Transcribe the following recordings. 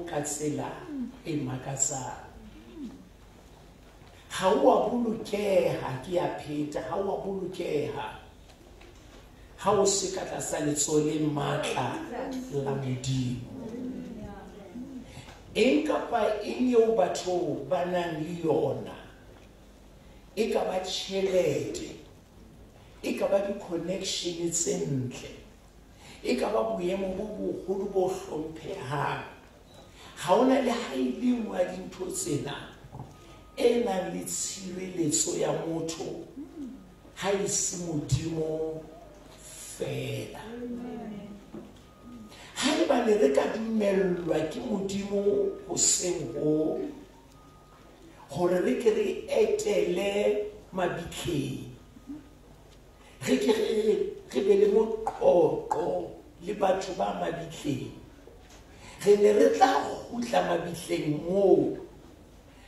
ka tsela e makatsang. Ha o a bolokeha, ke a pheta, ha o a bolokeha ha o se ka tlasa letsoho le matla la Modimo. Eng kapa eng eo batho ba nang le yona, e ka ba tjhelete, e ka ba di-connection tse ntle, e ka ba boemo bo boholo bo hlomphehang, ha hona le ha e le nngwe ya dintho tsena e nang le tshireletso ya motho ha e se Modimo fela. Haeba ne re ka dumellwa ke Modimo hoseng ho hore re ke re etele mabitleng, re ke re be le moqoqo le batho ba mabitleng, re ne re tla kgutla mabitleng moo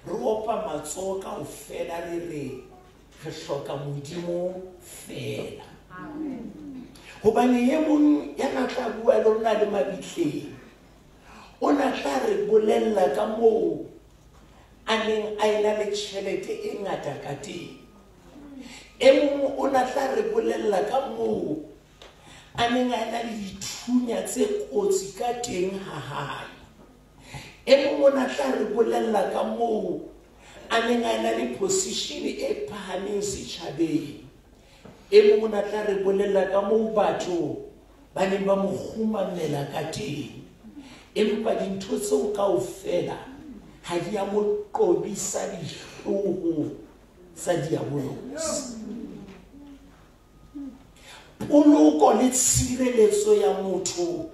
re opa matsoho kaofela re re re hloka Modimo fela. Hobane e mong ya na tla bua le rona le mabitleng, o na tla re bolella ka moo a neng a ena le tjhelete e ngata ka teng. E mong o na tla re bolella ka moo a neng a ena le dithunya tse kotsi ka teng ha hae. E mong o na tla re bolella ka moo a neng a ena le position e phahameng setjhabeng. E mong o na tla re bolella ka moo batho ba neng ba mo kgumamela ka teng. Empa dintho tseo kaofela ha di a mo qobisa dihlooho tsa diabolosi. Poloko le tshireletso ya motho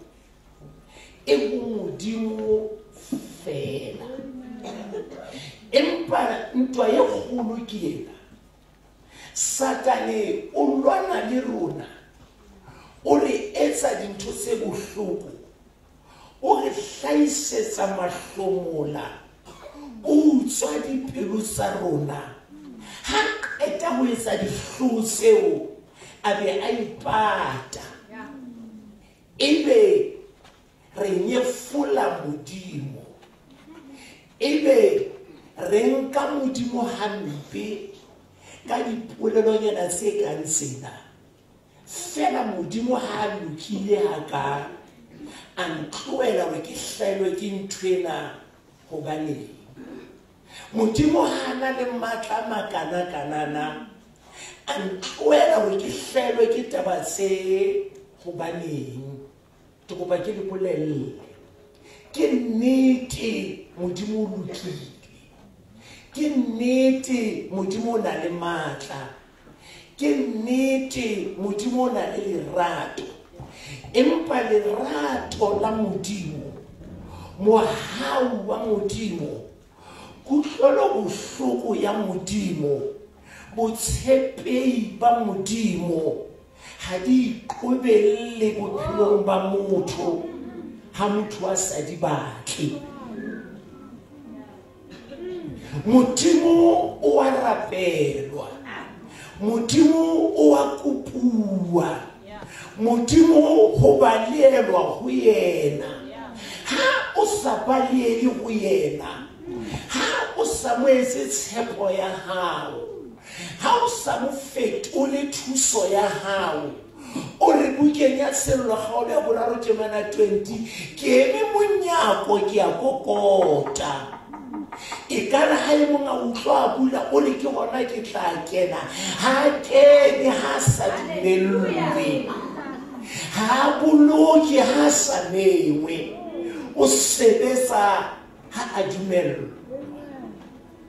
e ho Modimo fela. Empa ntwa e kgolo ke ena. Satane o lwana le rona, o re etsa dintho tse bohloko, o re hlahisetsa mahlomola, o utswa dipelo tsa rona. Ha qeta ho etsa dihlooho tseo, a be a ipata. Ebe re nyefola Modimo, ebe re nka Modimo hampe ka dipolelonyana tse kang tsena. Fela Modimo ha a lokile ha ka a ntlohela hore ke hlahelwe ke nthwena hobaneng. Modimo ha na le matla a makana-kanana, a ntlohela hore ke hlahelwe ke taba tse hobaneng. Ke kopa ke le bolelle, ke nnete Modimo o lokile, ke nnete Modimo o na le matla, ke nnete Modimo o na le lerato. Empa lerato la Modimo, mohau wa Modimo, kutlwelo bohloko ya Modimo, botshepehi ba Modimo ha di iqobelle bophelong ba motho ha motho a sa di batle. Modimo o a rapelwa, Modimo o a kopuwa, Modimo ho balelwa ho yena. Ha o sa balele ho yena, ha o sa mo etse tshepo ya hao, ha o sa mo fetole thuso ya hao, o re bukeng ya Tshenolo kgaolo ya boraro temana 20, ke eme monyako ke a kokota. Ekare ha e mong a utlwa a bula, o re ke hona ke tla kena. Ha kene ha sa dumellwe, ha boloke ha sa mengwe, o sebetsa ha a dumellwa.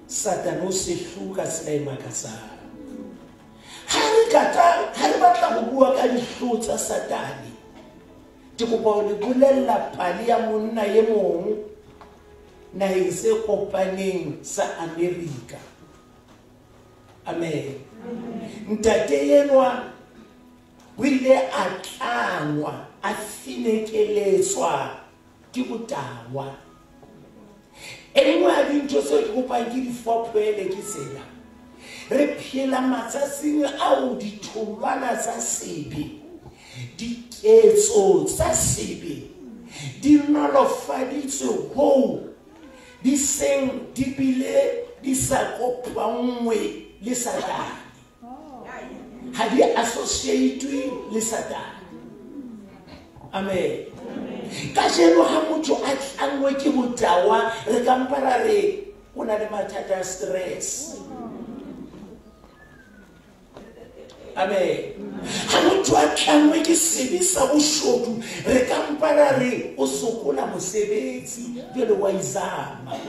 Satane o sehloho ka tsela e makatsang. Ha re batla ho bua ka dihlooho tsa Satane, ke kopa ho le bolella pale ya monna e mong naheng se kopaneng sa Amerika. Amen. Ntate enwa o ile a tlangwa, a finekeletswa ke botahwa. E nngwe ya dintho tseo ke kopang ke di fophoele ke tsena. Re phela matsatsing ao ditholwana tsa sebe, diketso tsa sebe di nolofaditswe hoo di seng di bile di sa kopanngwe le Satane. Ha di associate le Satane. Amen. Kajeno ha motho a tlangwe ke botawa, re ka mpa ra re o na le mathata a stress. Amen. Ha motho a tlangwe ke sebe sa boshodu, re ka mpa ra re o sokola mosebetsi jwale wa izama.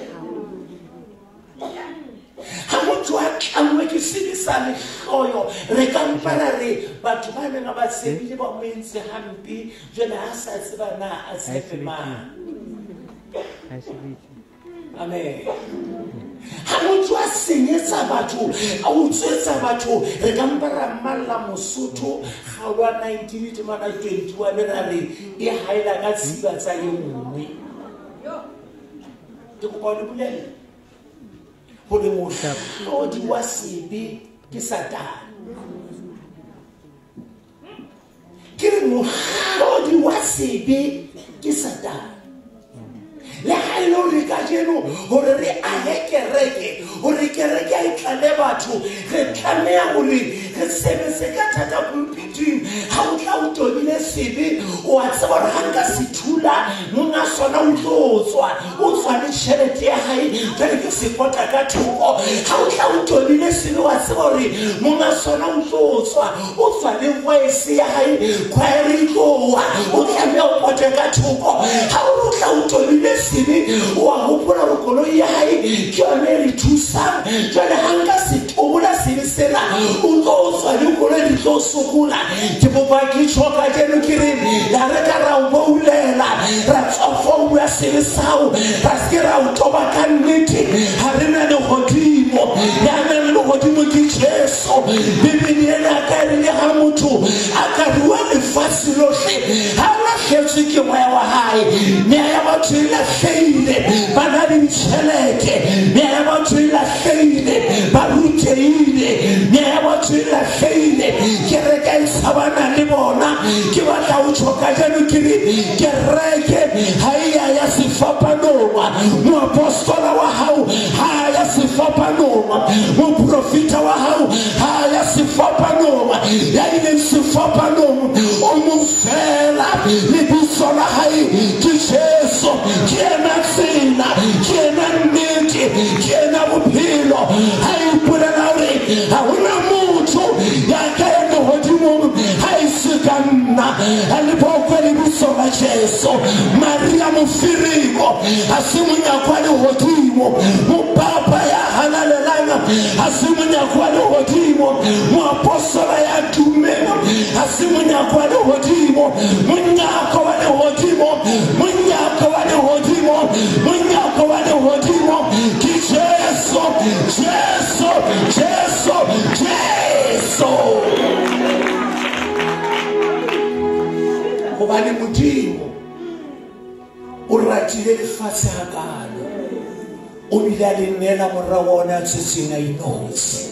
Ha motho a tlangwe ke sebe sa lehloyo, re ka mpa ra re batho ba neng ba tshepile ba mo entse hampe, jwale ha sa tseba na a tshepe mang. Amen. Ha motho a senyetsa batho, a utswetsa batho, re ka mpa ra mmalla Mosotho kgaolwa 19 temana 21 ra re e haela ka tshiba tsa e nngwe. Ke kopa o le bolelle hore mohlodi wa sebe ke Satane. Ke re mohlodi wa sebe ke Satane. Le ha e le hore kajeno hore re ahe kereke, hore kereke e tlale batho, re tlameha hore re sebetse ka thata pulpiting. Ha o tla o tobile sebe, o a tseba hore ha nka se thula, monga sona o tlo tswa, o tswa le tjhelete ya hae, jwale ke se pota ka thoko. Ha o tla o tobile sebe, wa tseba hore monga sona o tlo tswa, o tswa le voice ya hae, choir e tlo wa, o tlameha o pote ka thoko. Ha o tla o tobile sebe, o a hopola hore koloi ya hae ke yone e re thusang, jwale ha nka se tobola sebe sena, o tlo tswa le koloi di tlo sokola. Ke bopa ke tjho kajeno ke re la re ka ra o boulela, ra tswa fo ya sebe sao, ra se ke ra o toba ka nnete. Ha re na lehodimo, ya nang le lehodimo ke Jesu. Bibele ena ka re le ha motho a ka rua lefatshe lohle, ha lahletswe ke moya wa hae, meya ya batho e lahlehile, ba na le ditjhelete, meya ya batho e lahlehile, ba rutehile, meya ya batho e lahlehile, kereke e tshabana le bona. Ke batla ho tjho kajeno ke re kereke ha e ya ya sefapanong, moapostola wa hao ha ya sefapanong, moprofeta wa hao ha ya sefapanong, ya ileng sefapanong o mong fela, lebitso la hae ke Jesu. Ke yena tsela, ke yena nnete, ke yena bophelo. Ha ipolela hore ha hona motho ya ka yang lehodimong ha e se ka nna. Ha le bokwe lebitso la Jesu. Maria Mofiriko ha se monyako wa lehodimo, mopapa ya halalelang ha se monyako wa lehodimo, moapostola ya tummeng ha se monyako wa lehodimo, monyako wa lehodimo, monyako wa lehodimo, monyako wa lehodimo ke Jesu, Jesu, Jesu, Jesu. Hobane Modimo o ratile lefatshe hakalo, o bile a le neela mora wa ona a tswetsweng a inotshi,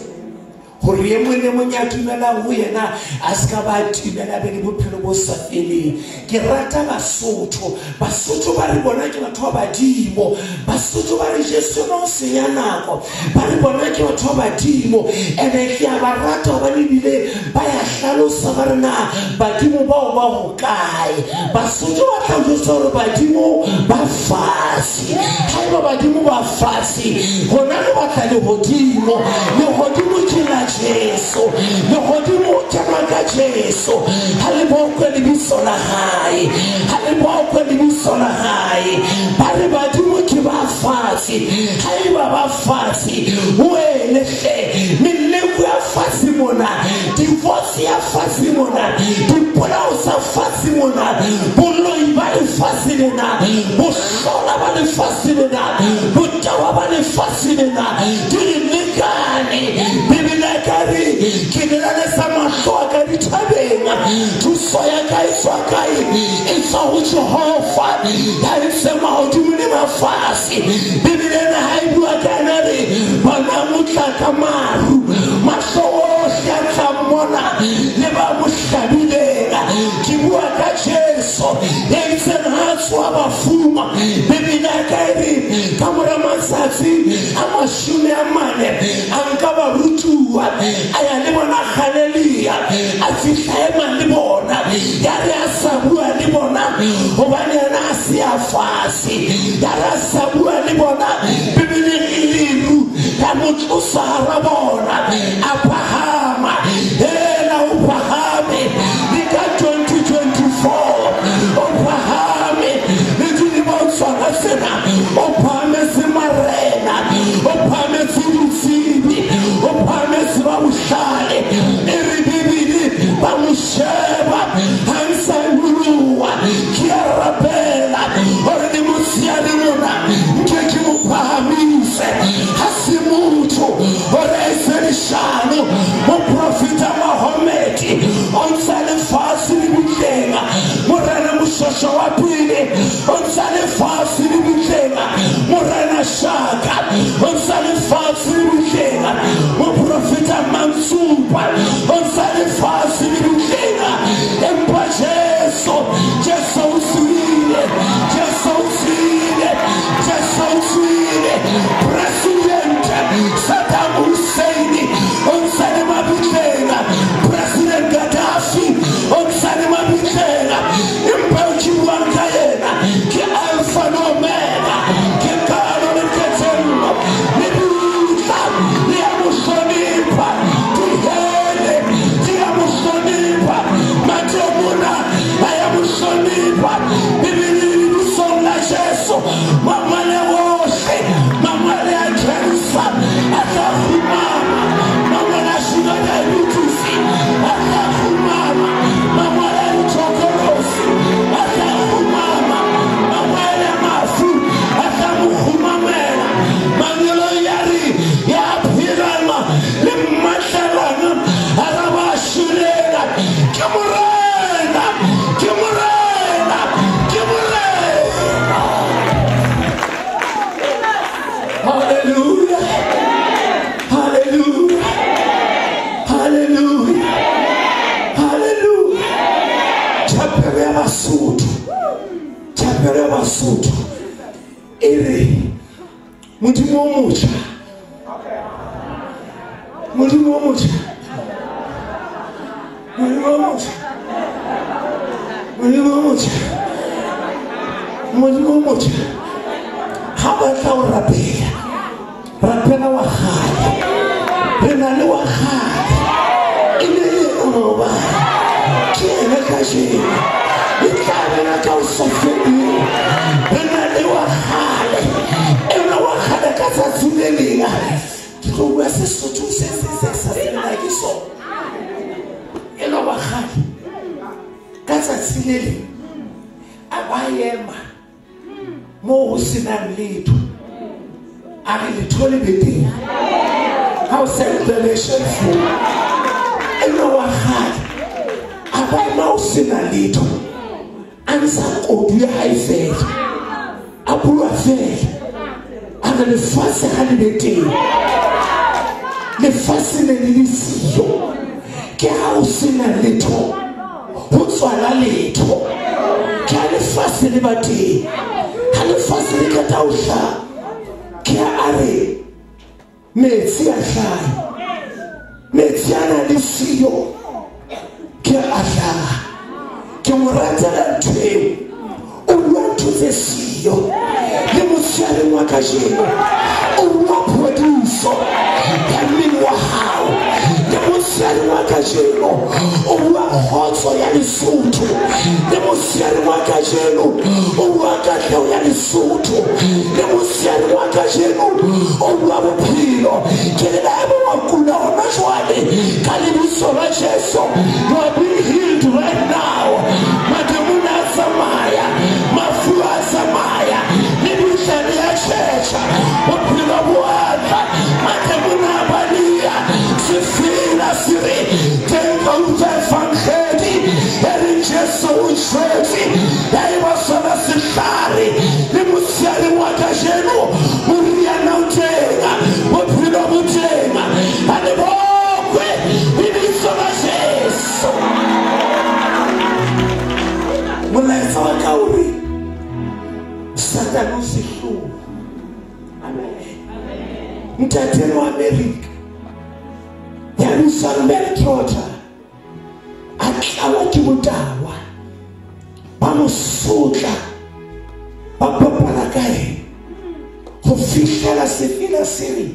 hore e mong le mong ya dumelang ho yena a se ka ba timela, be le bophelo bo sa feleng. Ke rata Basotho. Basotho ba re bona ke batho ba badimo. Basotho ba re Jesu no senya nako, ba re bona ke batho ba badimo. Ene ke a ba rata hobane ebile ba ya hlalosa ba re na badimo bao ba hokae. Basotho ba tla jwetsa hore badimo ba fatshe. Haeba badimo ba fatshe, rona re batla lehodimo. Lehodimo ke la Jesu, lehodimo ke la ka Jesu. Ha le bokwe lebitso la hae, ha le bokwe lebitso la hae. Ba re badimo ke ba fatshe, haeba ba fatshe, wele hle meleko ya fatshe mona, divorce ya fatshe mona, dipolao tsa fatshe mona, boloi ba lefatshe lena, bohlola ba lefatshe lena, botawa ba lefatshe lena, di re lekane. Bibele ka re ke lelaletsa mahlo a ka dithabeng, thuso ya ka e tswa kae? E tswa ho Jehova ya entseng mahodimo le mafatshe. Bibele ena ha e bua ka yena re bona o tla ka maru, mahlo ohle a tla mmona le ba mo hlabileng. Ke bua ka Jesu ya itseng ha tsoa bafung. Bibele ya ka e re ka mora matsatsi a 40 a nka barutuwa a ya le bona Galilea, a fihla ema le bona. Ya re a sa bua le bona hobane yena a se a fatshe. Ya re a sa bua le bona, Bibele e leru la mo tlosa hara bona, a phahama. Hela o phahame le ka 2024, o phahame le dilemong tsona tsena, o phahametse marena, o phahametse ditsebi, o phahametse ba bohlale. E re Bibele ba mo sheba ha ntsa nyoloha. Ke a rapela hore le motsheare mona nke ke mo phahamise. Ha se motho hore e se leshano. Moprofeta Mohammed o ntsa lefatshe le butleng. Morena Moshosho wa pele o ntsa lefatshe le butleng. Morena Shaka o ntsa lefatshe le butleng. Moprofeta Mantsupa o ntsa lefatshe le butleng. Empa Jesu, Jesu o tswile, Jesu o tswile, Jesu o tswile. President Saddam Hussein o ntsa le mabitleng. President Gaddafi o ntsa le mabitleng. Empa o ke buang ka yena ke Alpha le Omega, ke qalo le qetello. Le butla le ya mo hlonipha, dihele di ya mo hlonipha, matemona a ya mo hlonipha. Bibele lebitsong la Jesu, mangwele ohle, mangwele a cancer a tla kgumama, mangwele a sugar diabetes a tla kgumama, mangwele a ditokolosi a tla kgumama, mangwele a mafu a tla mo kgumamela. Mangeloi a re ya phelang le mmatlelang hara ba shwelela. Ke Morena, ke Morena, ke Morena. Hallelujah, hallelujah, hallelujah, hallelujah. Thapelo ya Basotho, thapelo ya Basotho e re Modimo o motjha, Modimo o motjha, Modimo o motjha, Modimo o motjha, Modimo o motjha. Ha batla ho rapela, rapela wa kgale. Re na le wa kgale, e ne le yena maobane, ke yena kajeno, e tla bena ka ho sa feleng. Re na le wa kgale, ena wa kgale ka tsatsi le leng. Ke tlo bua Sesotho se se se sa sena ke sona. Ena wa kgale ka tsatsi le leng a ba ema moo ho senang letho, a re letho le be teng. Ha o sa revelation fo, ena wa kgale a ba ema ho sena letho, a ntsha kodu ya hae fela, a bua fela, a re lefatshe ha le be teng, lefatshe le le siyo. Ke ha o sena letho ho tswala letho. Ke ha lefatshe le ba teng, ha lefatshe le qeta ho hlaha, ke ha a re metsi a hlaha, metsi a na le siyo, ke a hlaha. Ke mo ratela ntho eo, o bua ntho tse siyo. Le motsheareng wa kajeno o bua phodiso ya mmele wa hao. Le motsheareng wa kajeno o bua kgotso ya Lesotho. Le motsheareng wa kajeno o bua katleho ya Lesotho. Le motsheareng wa kajeno o bua bophelo. Ke le laeba wa kula hona jwale ka lebitso la Jesu. You are being healed right now. Mademona a tsamaya, mafu a tsamaya, le mehlare ya tjhetjha, bophelo bo a tla, mademona a baleha. Sefela se re teng ka utlwa evangedi e reng Jesu o shwetse, ya eba sona sehlare. Le motsheareng wa kajeno moriana o teng, bophelo bo teng. A le bokwe lebitso la Jesu. Satane o sehloho. Amen. Ntate wa America ya bitswang Mary Trotter a tlala ke botawa, ba mo sotla, ba bapala ka ena ho fihlela sefela se re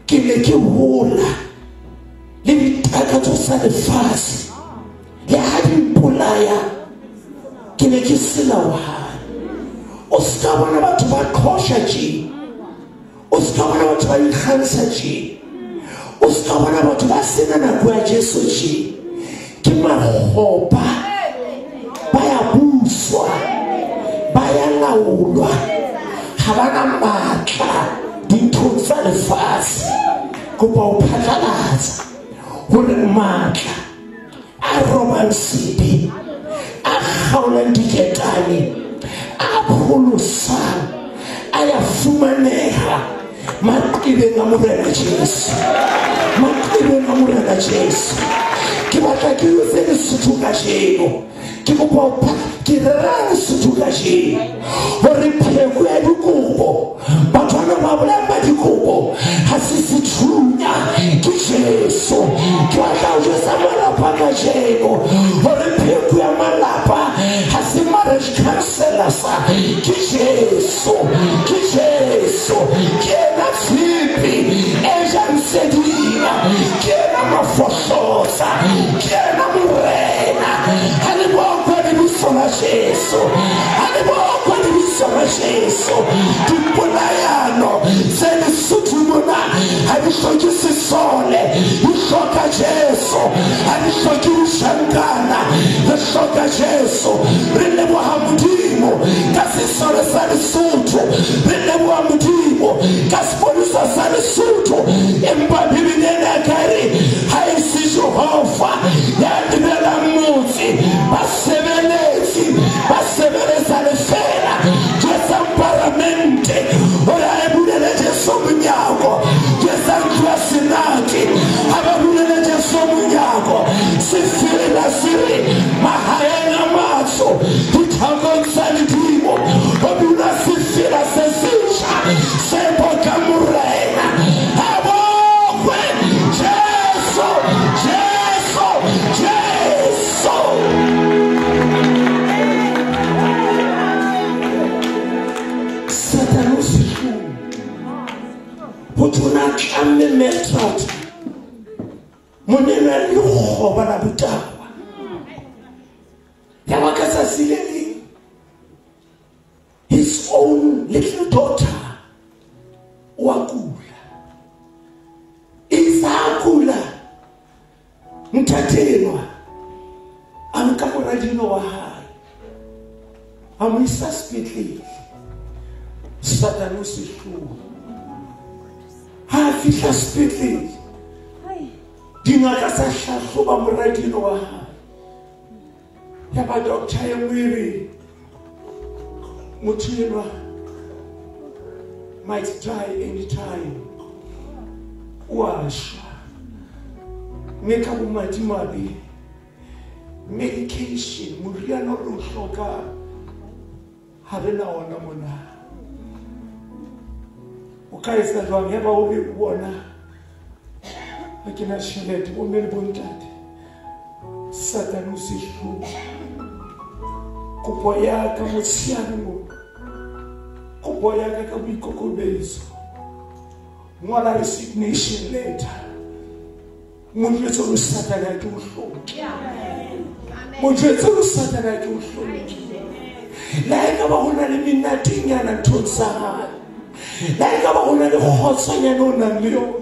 ke ne ke hola le ditakatso tsa lefatshe le ha di mpolaya ke ne ke sena ho hana. O ska bona batho ba qhosha tje, o ska bona batho ba ikgantsha tje, o ska bona batho ba sena nako ya Jesu tje. Ke makgopa, ba ya buswa, ba ya laolwa, ha ba na matla dinthong tsa lefatshe. Kopa ho phatlalatsa hore matla a robang sebe, a kgaolang diketane, a pholosang, a ya fumaneha maqebeng a Morena Jesu, maqebeng a Morena Jesu. Ke batla ke jwetse Lesotho kajeno, ke kopa ke rera Lesotho kajeno hore pheko ya dikopo, batho bana ba bolelang ba dikopo ha se sethunya, ke Jesu. Ke batla ho jwetsa malapa kajeno hore pheko ya malapa ha se marriage counselors, ke Jesu, ke Jesu. Ke ena tshepe e jang sedila, ke ena mafohlosa, ke ena Morena. Ha le bokwe lebitso la Jesu, ha le bokwe lebitso la Jesu. Dipolayano tse Lesotho mona ha di hloke sesole, di hloka Jesu. Ha di hloke ditjhankana, re hloka Jesu. Re leboha Modimo ka sesole sa Lesotho, re leboha Modimo ka sepolesa sa Lesotho. Empa Bibele ena ka re ha e se Jehova ya lebelang motse, basebeletsi ba sebeletsa lefela. Jwetsang paramente hore a e bulele Jesu monyako, jwetsang ntlo ya senate ha ba bulele Jesu monyako. Sefela se re mahaeng a matsho, dithakong tsa ledimo, ho dula sefela se setjha se bokang Morena. Ha bokwe Jesu, Jesu, Jesu. Satane o sehloho, ho thona tlamme Meltrot monena le lekgoba la botawa. Ya ba ka tsatsi le leng his own little daughter o a kula, e sa kula, ntate enwa a nka moradino wa hae a mo isa sepetlele. Satane o sehloho. Ha a fihla sepetlele, dingaka tsa hlahloba moradino wa hae. Ya ba doctor e nngwe e re motho enwa might die anytime, o a shwa. Mme ka bomadimabe medication, moriana o re o hlokang ha re na ona mona. O ka etsa jwang? Ya ba o re bona ha ke na tjhelete, bomme le bontate. Satane o sehloho. Kopo ya ka motsheare mona, kopo ya ka ka boikokobetso, ngola resignation letter. Mo jwetse hore Satane ha ke o hloke, mo jwetse hore Satane ha ke o hloke. Le ha ekaba ho na le menatenyana nthong tsa hae, le ha ekaba ho na le kgotsonyana o nang le yona,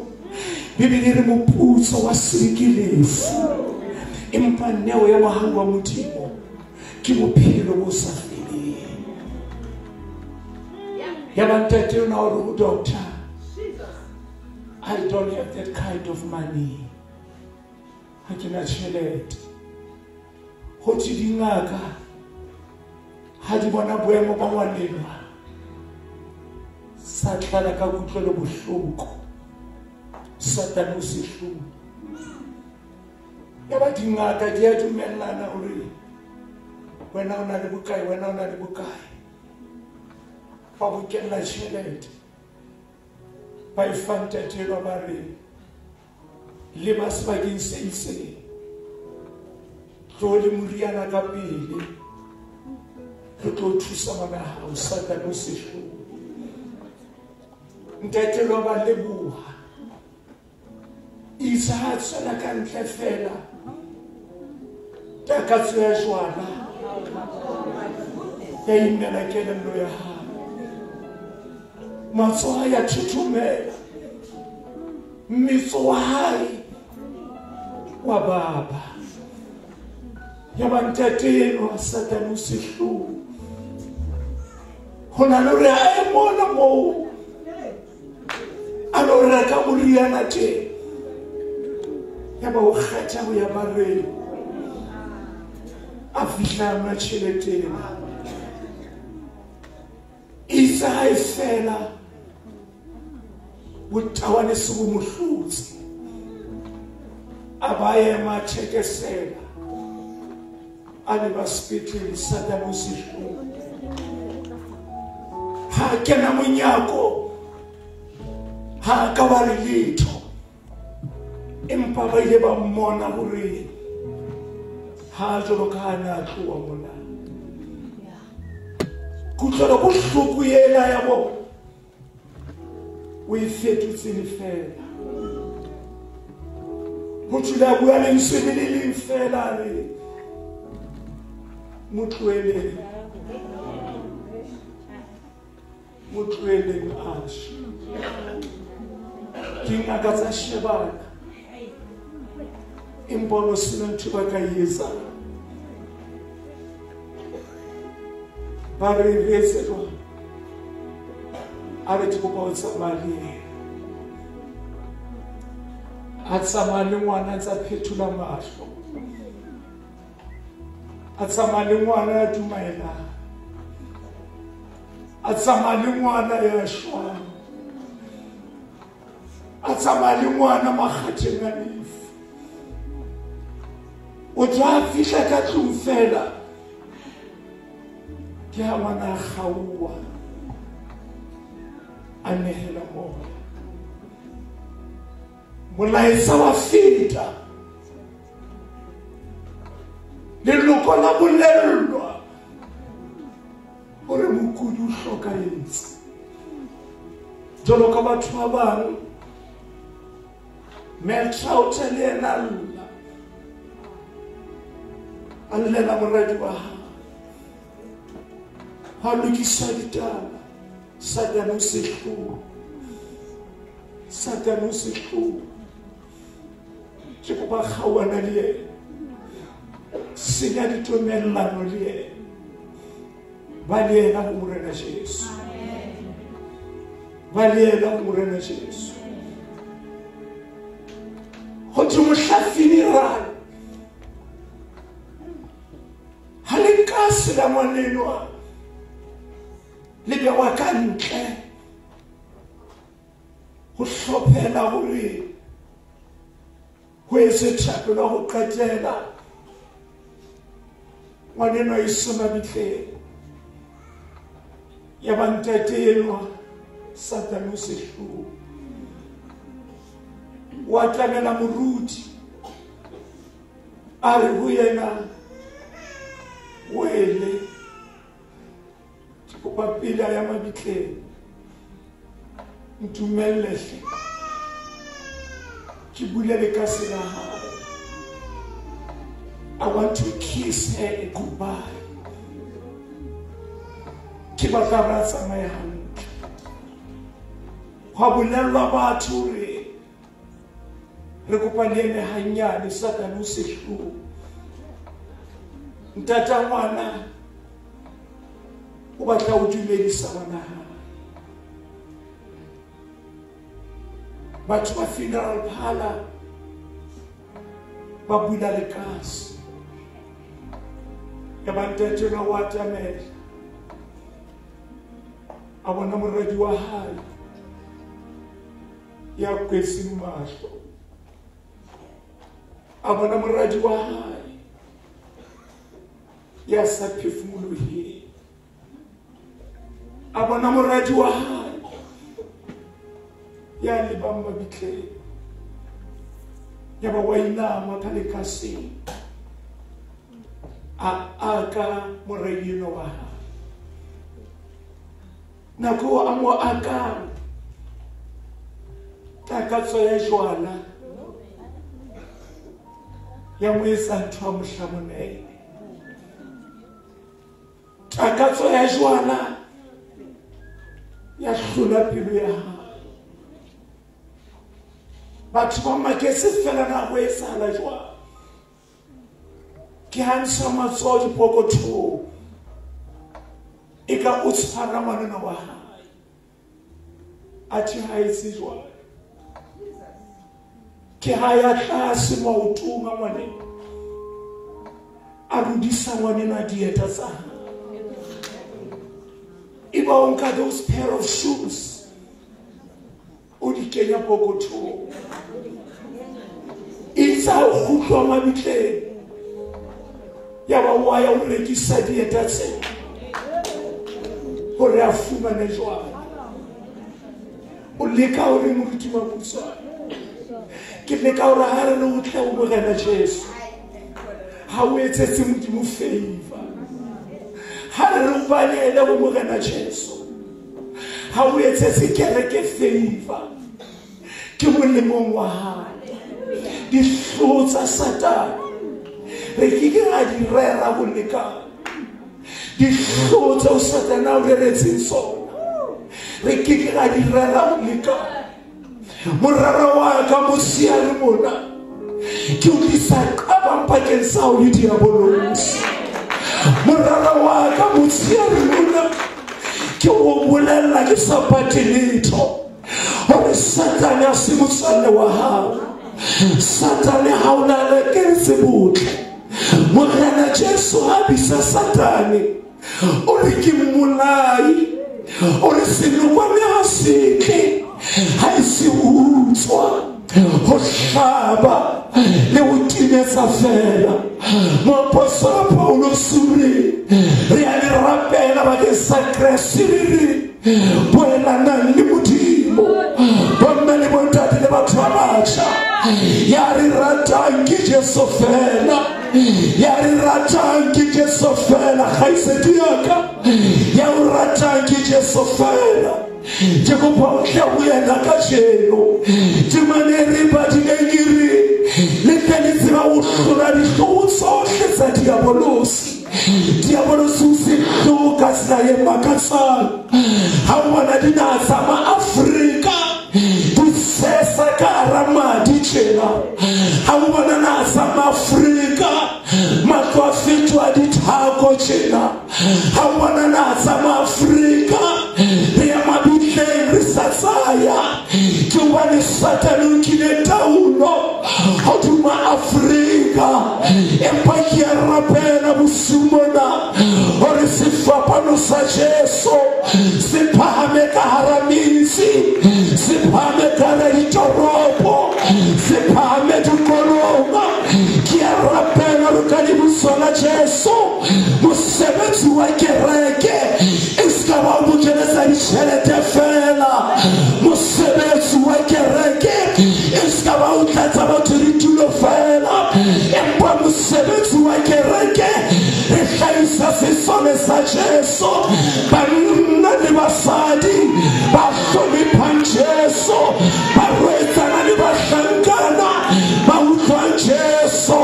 Bibele e re moputso wa sebe ke lefu, empa neo ya mohau wa Modimo ke bophelo bo sa feleng. Ya ba ntate ona o re ho doctor, I don't have that kind of money, ha ke na tjhelete. Ho thwe dingaka ha di bona boemo ba ngwanenwa, sa tlala ka kutlwelo bohloko. Satane o sehloho. Ya ba dingaka di a dumellana hore wena o na le bokae, wena o na le bokae. Ba bokella tjhelete ba e fa ntate enwa, ba re le ba sebakeng se itseng, tlo le moriana ka pele, re tlo thusa ngwana hao Satane o sehloho. Ntate enwa ba leboha. Itse ha tswela ka ntle fela, takatso ya jwala ya imela kelello ya hae, matsoho a ya thothomela, mmetso wa hae wa baba. Ya ba ntate enwa Satane o sehloho. Ho na le hore a ye mona moo a lo reka moriana teng, ya ba o kgetha ho ya bareng, a fihla a nwa tjhelete ena. Itse ha e fela, botawane se bo mo hlotse, a ba ema thekesela, a leba sepetlele Satane o sehloho. Ha kena monyako, ha ka ba le letho, empa ba ile ba mmona hore ha jwalo ka ha ne a tloha mona. Kutlwelo bohloko ena ya bona o e fetotse lefeela. Ho thule a bua lentswe le le leng feela, a re mo tloheleng, mo tloheleng a shwe. Dingaka tsa shebana, empa ho sena ntho ba ka e etsang. Ba re re etse jwang? A re ke kopa ho tsamaya le yena. A tsamaya le ngwana a ntsa phethola mahlo, a tsamaya le ngwana ya dumaelang, a tsamaya le ngwana ya shwang, a tsamaya le ngwana makgatheng a lefu. O tla fihla ka tlung fela, ke ha ngwana a kgaoha, a nehela moya. Molaetsa wa feta, leloko la bolellwa hore mokudi o hlokahetse. Jwalo ka batho ba bang, Meltraute le yena a lla, a llela moradi wa hae. Hwa lokiswa ditaba, Satane o sehloho, Satane o sehloho. Ke kopa kgaohana le yena, senya ditumellano le yena, ba le yena ho Morena Jesu, ba le yena ho Morena Jesu. Ho thwe mohla funeral, ha lekase la ngwanenwa le bewa ka ntle ho hlophela hore ho etswe thapelo ya ho qetela, ngwanenwa iswe mabitleng. Ya ba ntate enwa Satane o sehloho, wa tlamela moruti, a re ho yena, wele ke kopa pele a ya mabitleng, ntumelle hle ke bule lekase la hae. I want to kiss her a goodbye. Ke batla re tsamaye hantle. Hwa bolellwa batho hore re kopa le eme hanyane, Satane o sehloho. Ntata ngwana o batla ho dumedisa ngwana hae. Batho ba funeral parlor ba bula lekase, ya ba ntate enwa wa atamela, a bona moradi wa hae ya kwetseng mahlo, a bona moradi wa hae ya sa phefumoloheng. A bona moradi wa hae ya lebang mabitleng. Ya ba wa inama ka lekaseng. A aka moradi enwa wa hae. Nako a mo akang takatso ya jwala ya mo etsa ntho ya mohlamonene. Takatso ya jwala ya hlola pelo ya hae. Batho ba maketse fela na ho etsahala jwang. Ke ha ntsha matsoho dipokothong. E ka o tshwara ngwaneno wa hae. Athe ha etse jwalo. Ke ha ya tlase maotong a ngwaneno. A rudisa ngwaneno a dieta tsa hae. E ba o nka those pair of shoes. O di kenya pokothong. E tsa o kgutlwa mabitleng. Ya ba wa ya o rekisa dieta tseo. Hore a fumane jwang. O leka hore moruti Maputswane. Ke leka hore ha re le o tle o Morena Jesu. Ha o etsetse Modimo favor. Ha re o balele ho Morena Jesu. Ha o etsetse kereke favor. Ke molemong wa hae. Dihlooho tsa Satane re ke ke ra di rera ho lekana. Dihlooho tseo Satane a o reretseng sona re ke ke ra di rera ho lekana. Morara wa ka mosiare mona ke o tlisa qabang pakeng sa hao le diabolosi. Morara wa ka mosiare mona ke o bolella ke sa pate letho hore Satane a se motswalle wa hao. Satane ha o na le ketse botle. Morena Jesu ha bisa Satane o re ke mmolai, o re senokwane ha se tle ha e se utswa ho hlaba le ho timetsa fela. Moapostola Paulus o re re a le rapela bakeng sa Kreste re re boelanang le Modimo. Bomme le bontate le batho ba batjha ya re ratang ke Jesu fela. Ya re ratang ke Jesu fela. Kgaitsedi ya ka ya o ratang ke Jesu fela. Ke kopa o tle ho yena kajeno. Temane re badileng ke re le tle le tseba ho hlola dihlooho tsohle tsa diabolosi. Diabolosi o sehloho ka tsela e makatsang. Ha o bona dinaha tsa maAfrika di sesa ka hara madi tjena. Ha o bona naha tsa maAfrika matlo a fetoha dithako tjena. Ha o bona naha tsa maAfrika re ya mabitleng re sa tsaya. Ke hobane Satane o nkile taolo hodima Afrika. Empa ke a rapela bosiu mona hore sefapano sa Jesu se phahame ka hara metse, se phahame ka hara ditoropo, se phahame dikolong. Ke a rapela hore ka lebitso la Jesu mosebetsi wa kereke e se ka ba o bokeletsa ditjhelete fela. Mosebetsi wa kereke e se ka ba o tlatsa batho ditulo fela. Empa mosebetsi wa kereke re hlahisa sesole sa Jesu, banna le basadi ba hloniphang Jesu, barwetsana le bahlankana ba utlwang Jesu.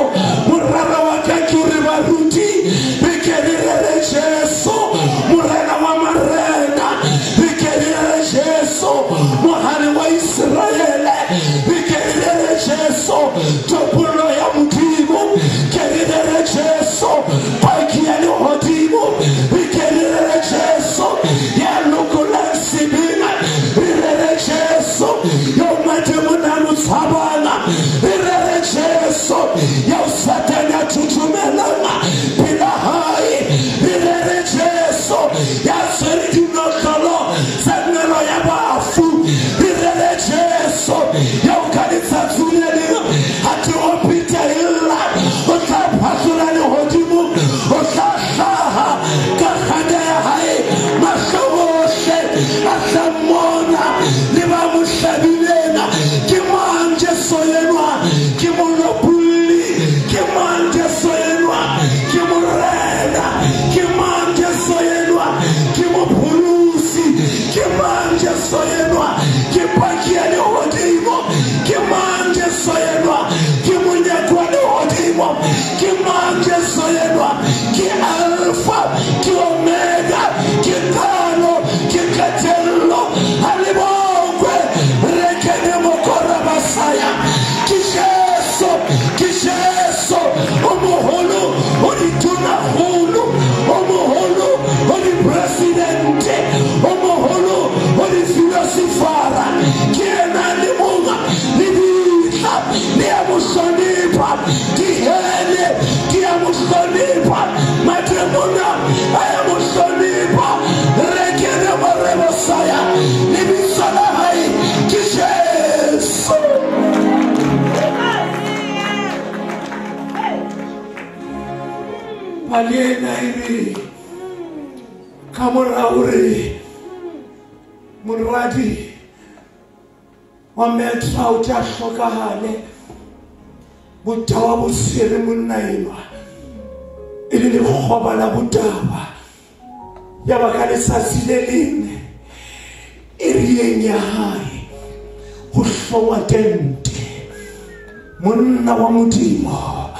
Morara wa ka ke hore baruti re ke re rere Jesu, Morena wa marena, re ke re rere Jesu, mohale wa Israele, re ke re rere Jesu, topollo ya Modimo, ke re rere Jesu, paki ya lehodimo, re ke re rere Jesu, ya lokolotsweng. A tla mmona le ba mo hlabileng. Ke mang Jesu enwa? Ke molopolli. Ke mang Jesu enwa? Ke morena. Ke mang Jesu enwa? Ke mopholosi. Ke mang Jesu enwa? Ke paki ya lehodimo. Ke mang Jesu enwa? Ke monyako wa lehodimo. Ke mang Jesu enwa? Ke Alpha, ke Omega, ke qalo, ke qetello. Ha le bokwe re kene mokora basaya. Ke Jesu, ke Jesu o moholo, o ditonaholo, o moholo, o dipresidente, o moholo, o difilosofara. Ke yena le monga lebitla le a mo hlonipha, dihele di a mo hlonipha, mademona a ya mo hlonipha. Re kene morebosaya, lebitso la hae ke Jesu. Pale ena e re ka mora hore moradi wa Meltraut a hlokahale, botawa bo tshwere monna enwa e le lekgoba la botaba. Ya ba ka letsatsi le leng erieng ya hae ho hlongwa tente. Monna wa Modimo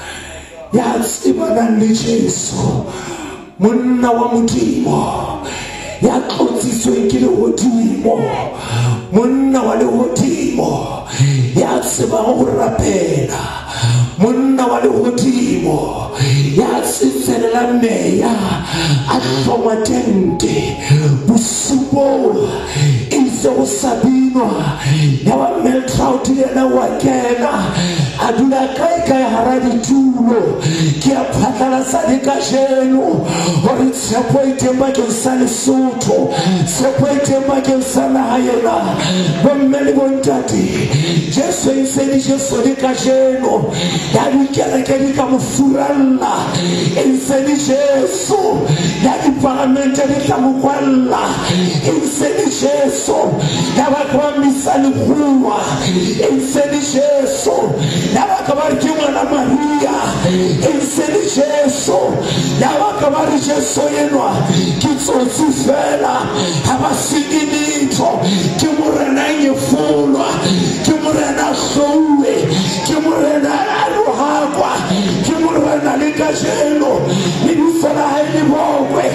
ya tsebanang le Jesu, monna wa Modimo ya tlotsitsweng ke lehodimo, monna wa lehodimo ya tsebang ho rapela, monna wa lehodimo ya tsetselela meya, a hlongwa tente bosiu boo e ntse ho sa binwa. Ya ba Meltraut le yena wa kena, a dula kae kae hara ditulo. Ke a phatlalatsa le kajeno hore tshepo e teng bakeng sa Lesotho, tshepo e teng bakeng sa naha ena. Bomme le bontate, Jesu e ntse le Jesu le kajeno. Ya dikereke di ka mo furalla, e ntse le Jesu. Ya diparamente di tla mo kwalla, e ntse le Jesu. Ya ba ka ba misa lekgowa, e ntse le Jesu. Ya ba ka ba re ke ngwana Maria, e ntse le Jesu. Ya ba ka ba re Jesu enwa ke tsotsi fela, ha ba senye letho. Ke morena a nyefolwa, ke morena a hlouwe, ke morena a rohakwa, ke morena le kajeno lebitso la hae le bokwe.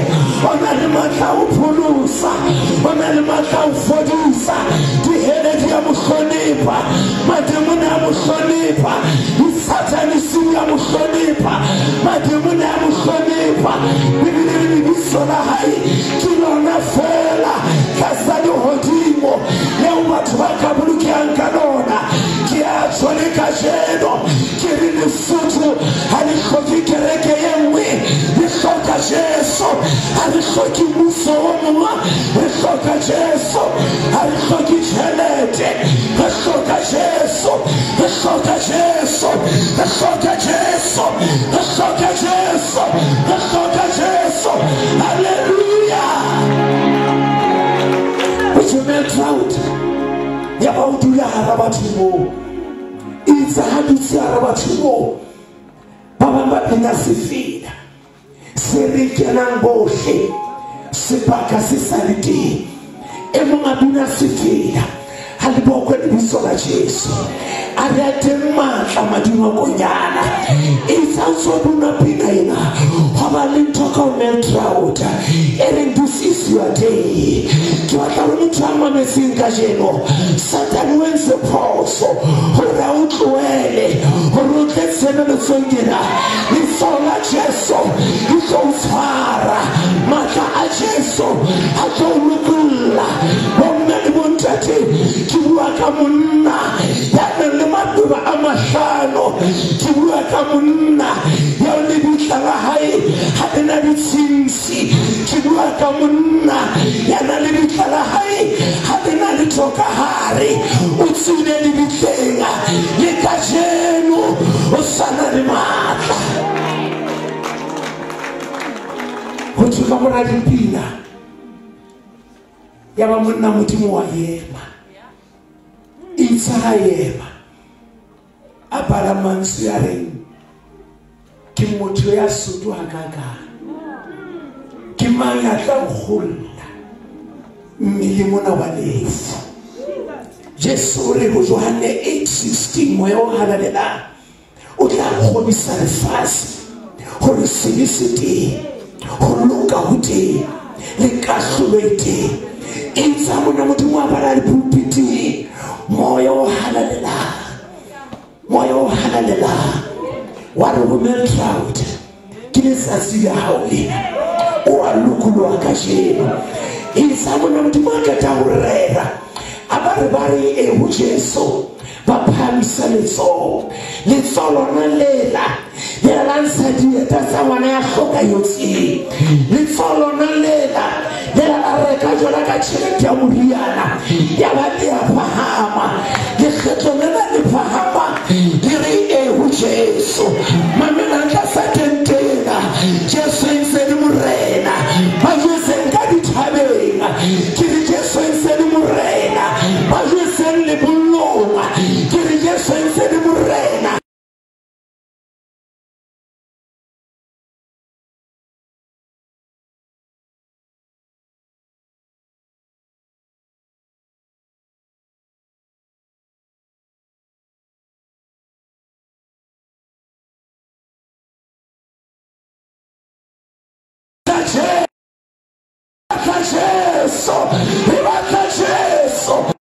O na le matla a ho pholosa, o na le matla a ho fodisa. Dihele di a mo hlonipha, mademone a mo hlonipha, disatane di a mo hlonipha, mademone a mo hlonipha. Ebile le lebitso la hae ke lona fela tlasa lehodimo leo batho ba ka bolokehang ka lona. Ke a tjho le kajeno, ke re Lesotho ha le hloke kereke e nngwe, le hloka Jesu. Ha re hloke mmuso o mongwe, re hloka Jesu. Ha re hloke tjhelete, re hloka Jesu. Re hloka Jesu, re hloka Jesu, re hloka Jesu, re hloka Jesu. Hallelujah. Ho Meltraut ya ba o dula hara batho moo, itse ha dutse hara batho moo, ba bang ba bina sefela se re kenang bohle, sebaka se sa le teng. E mong a bina sefela, ha le bokwe lebitso la Jesu, a re a teng matla madimo a konyana. Itse ha o tswa bina pina ena, hwa ba le ntho ka ho Meltraut e reng this is your day. Ke batla hore motho a mametseng kajeno, Satane o entse phoso hore a o tlohele hore o tle tshebeletsong ena. Letsoho la Jesu le tlo o tshwara, matla a Jesu a tlo o lokolla. Bomme le bontate, ke bua ka monna ya nang le maqeba a mahlano, ke bua ka monna ya lebitla la hae ha le na ditshintshi, ke bua ka monna ya nang le lebitla la hae ha le na letho ka hare. O tswile lebitleng le kajeno o sa na le matla. Ho thwe ka mora dipina ya Ya ba monna Modimo wa ema. Itse ha ema. A bala mantswe a reng ke motho ya soto hakakang. Ke mang ya tla nkgolla mmeleng mona wa lefu. Jesu o re ho Johanne 8:16 moya o halalelang o tla kgodisa lefatshe hore sebe se teng, ho loka ho teng, le kahlolo e teng. Itse ha monna Modimo a bala dipulpiting, moya o halalelang, moya o halalelang wa re ho Meltroud, ke letsatsi la hao lena, o a lokoloha kajeno. Itse ha monna Modimo a qeta ho rera, a ba re ba re e ho Jesu, ba phahamisa letsoho. Letsoho lona lela le la ntsha dieta tsa ngwana ya hlokahetseng. Letsoho lona lela le la reka jwala ka tjhelete ya moriana, ya ba le a phahama. Lekgetlo lena le phahama le re e ho Jesu. Mamela tlasa tente ena, Jesu e ntse le morena. Ba jwetseng ka dithabeng, ke re Jesu e ntse le morena. Ba jwetseng lebollong, ke re Jesu e ntse le morena. Jesu, re batla Jesu.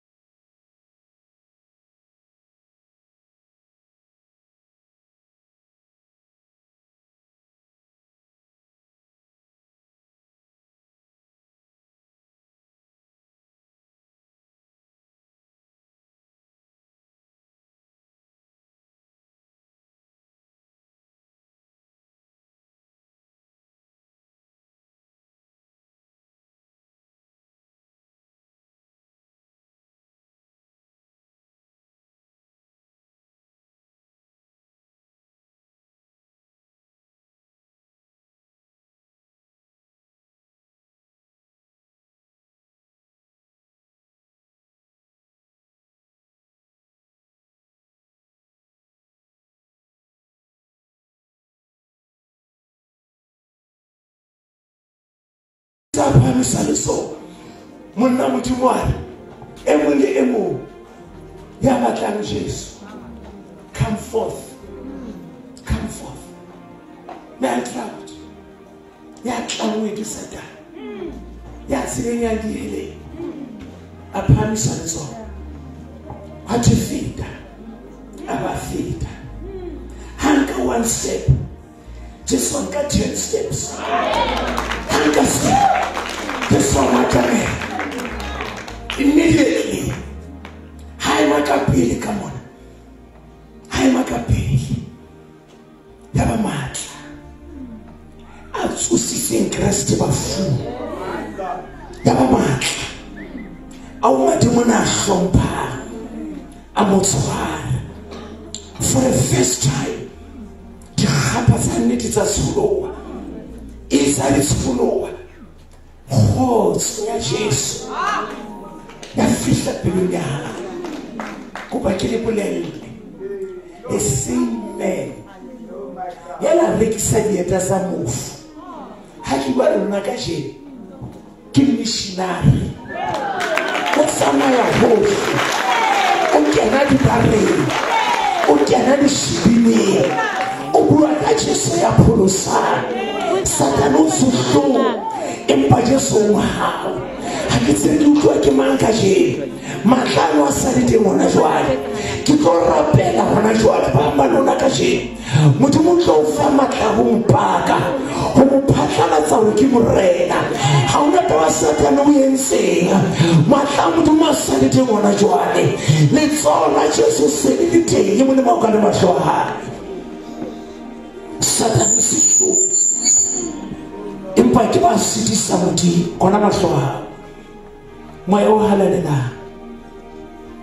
Phahamisa letsoho. Monna Modimo a re e mong le e mong ya batlang Jesu, come forth, come forth. Meltroud ya tlanngwe ke Satane, ya tseleng ya diheleng, a phahamisa letsoho. Ha thwe feta, a ba feta. Ha nka one step, Jesu a nka 10 steps. Ha nka step, Jesu a mo atamela. Immediately, ha ema ka pele ka mona, ha ema ka pele, ya ba matla a tsositseng Kreste bafung, ya ba matla ao madimona a hlomphang, a mo tshwara. For the first time, dikgapa tsa nnete tsa tsholoha, e sa le tsholoha, kgotso ya Jesu ya fihla pelong ya hae. Kopa ke le bolelle, the same man ya la rekisa dieta tsa mofu, ha ke bua le lona kajeno, ke missionary. O tsamaya hohle, o kena dibareng, o kena dishibineng, o bua ka Jesu ya pholosang. Satane o sehlooho, empa Jesu o mohau. Ha ke tsebe ke utlwa ke mang kajeno. Matla ano a sa le teng hona jwale. Ke tlo rapela hona jwale ba bang ba lona kajeno. Modimo o tlo o fa matla ho mpaka, ho mo phatlalatsa hore ke morena. Ha hona taba Satane o entseng. Matla a Modimo a sa le teng hona jwale. Letsoho la Jesu se le le teng, e molemo o ka le mahlo a hae. Satane sehlooho, empa ke ba sitisa Modimo kona mahlo a hao. Moya o halalelang,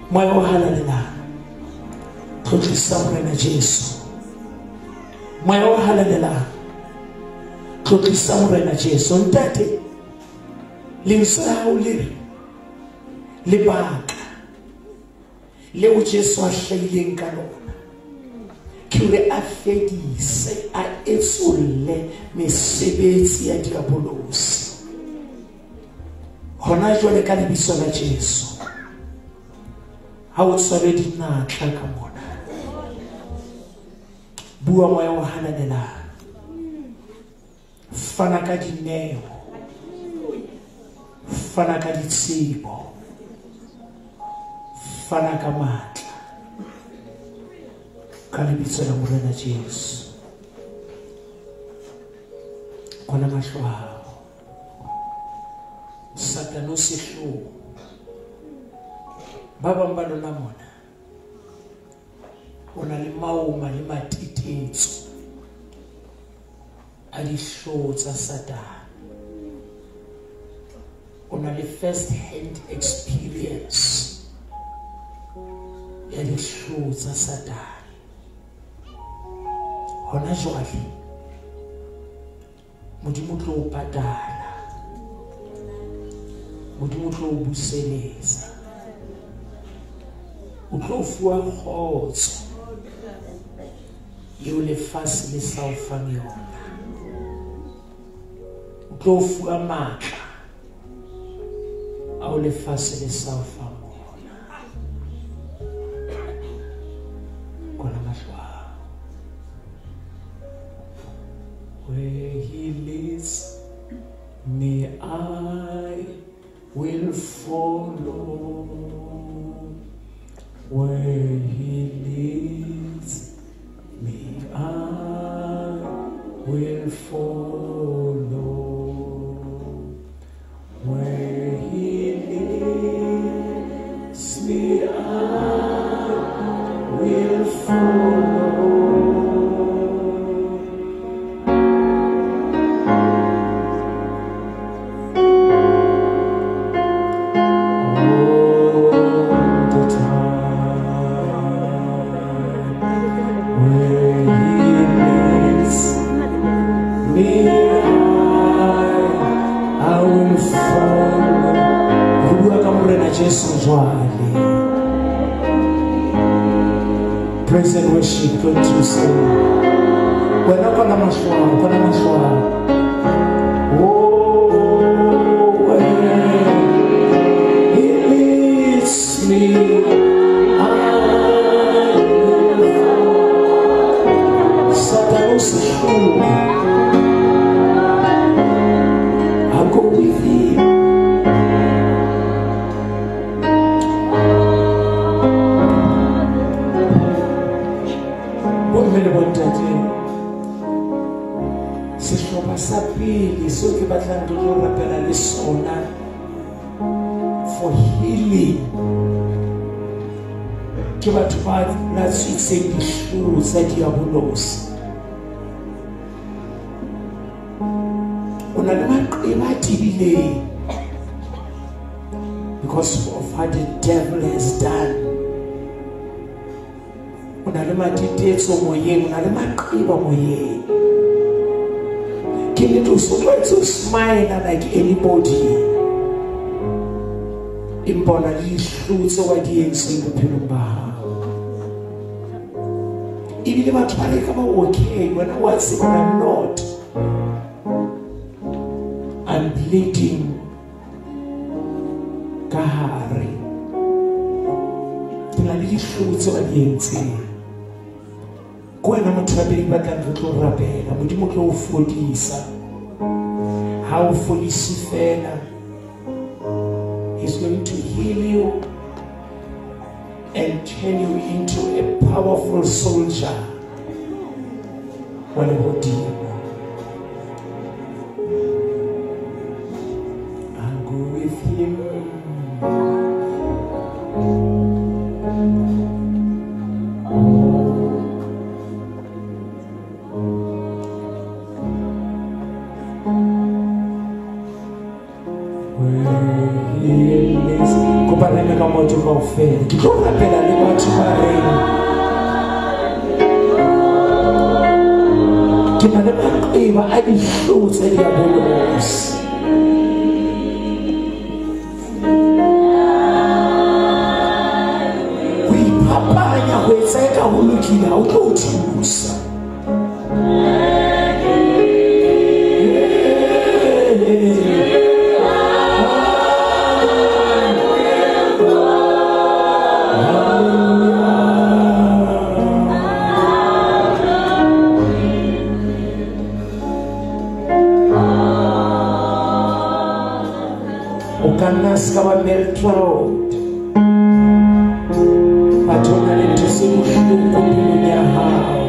moya o halalelang, tlotlisa Morena Jesu. Moya o halalelang, tlotlisa Morena Jesu. Ntate, lentswe la hao le re Lebaka leo Jesu a hlahileng ka lona ke hore a fedise, a etsolle mesebetsi ya diabolosi. Hona jwale ka lebitso la Jesu, ha o tshware dinatla ka mona, bua moya o halalelang, fana ka dineo, fana ka ditsebo, fana ka matla, ka lebitso la Morena Jesu. Kwala mahlo a hao. Satane o sehloho. Ba bang ba lona mona, o na le maoma le matetetso a dihlooho tsa Satane. O na le first hand experience ya dihlooho tsa Satane. Hona jwale Modimo o tlo o patala, Modimo o tlo o buseletsa, o tlo fuwa kgotso eo lefatshe le sa o fang yona, o tlo fuwa matla ao lefatshe le sa o fang ona. Kwala mahlo a hao. Where he leads me, I will follow. Where he leads me, I will follow. Where he leads me, I will follow. Praise and worship God to say. Wena kona mahlo, kona mahlo. Oh, where he leads me, I will follow. Satan o sehloho. I'll go with him. Sehlopha sa pele seo ke batlang re tlo rapela le sona for healing ke batho ba latswitseng dihlooho tsa diabolosi. O na le maqeba a tebileng because of what the devil has done. O na le matetetso moyeng, o na le maqeba moyeng. Ke nnete o so tlwaetse ho smile like anybody, empa o na le dihlooho tseo wa di entseng bophelong ba hao. Ebile batho ba re ka ba okay, wena wa tseba I'm not. I'm bleeding ka hare. Ke na le dihlooho tseo ba di entseng. Ke wena motho wa pele ke batlang re tlo rapela. Modimo o tlo o fodisa. Ha o fodise fela, he's going to heal you and turn you into a powerful soldier wa lehodimo. I'll go with him. Kaofela ke tlo rapela le batho ba reng ke na le maqeba a dihlooho tsa diabolosi. tsena ho lokile ha o tlo o thusa. O ka nna se ka ba meltroud, batho na le ntho se bohloko pelong ya hao.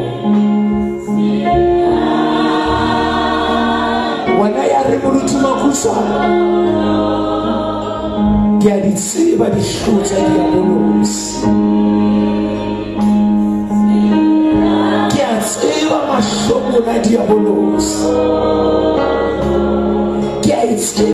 Wena ya re moruti Makhutshwane, ke a di tseba dihlong tsa diabolosi, ke a tseba mahlomola diabolosi, ke a e tseba.